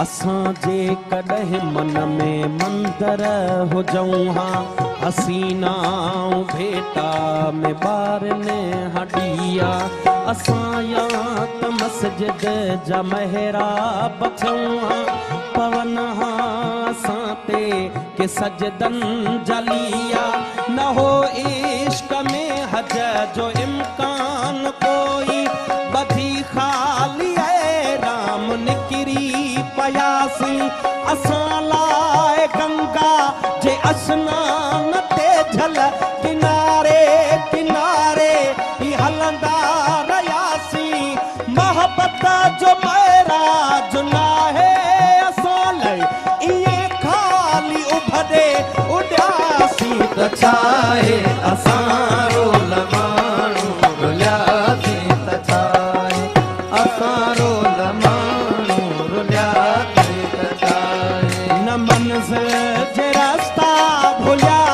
اسان جيڪڏهن من ۾ مندر هجون ها، حسينا ۽ ڀيٽا ۾ ٻارن ها ڏيئا. اسان يا ته مسجد جا محراب ٿيون ها، پون ها اسان تي ڪي سجدن جا ليئا. نه هو عشق ۾ حج جو امڪان ڪوئي، ٻڌي خالي احرام نڪري پياسين. اسان لاء گنگا جي اسنان تي جھل، ڪناري ڪناري ئي هلندا رهياسين. محبت جو معراج ناهي اسان لئه، ائين خالي اڀ ڏي اڏياسين ته ڇاهي. اسان رول ماڻهو رلياسين ته ڇاهي. اسان رول ماڻهو رلياسين ته ڇاهي. نه منزل جي رستا ڀليا.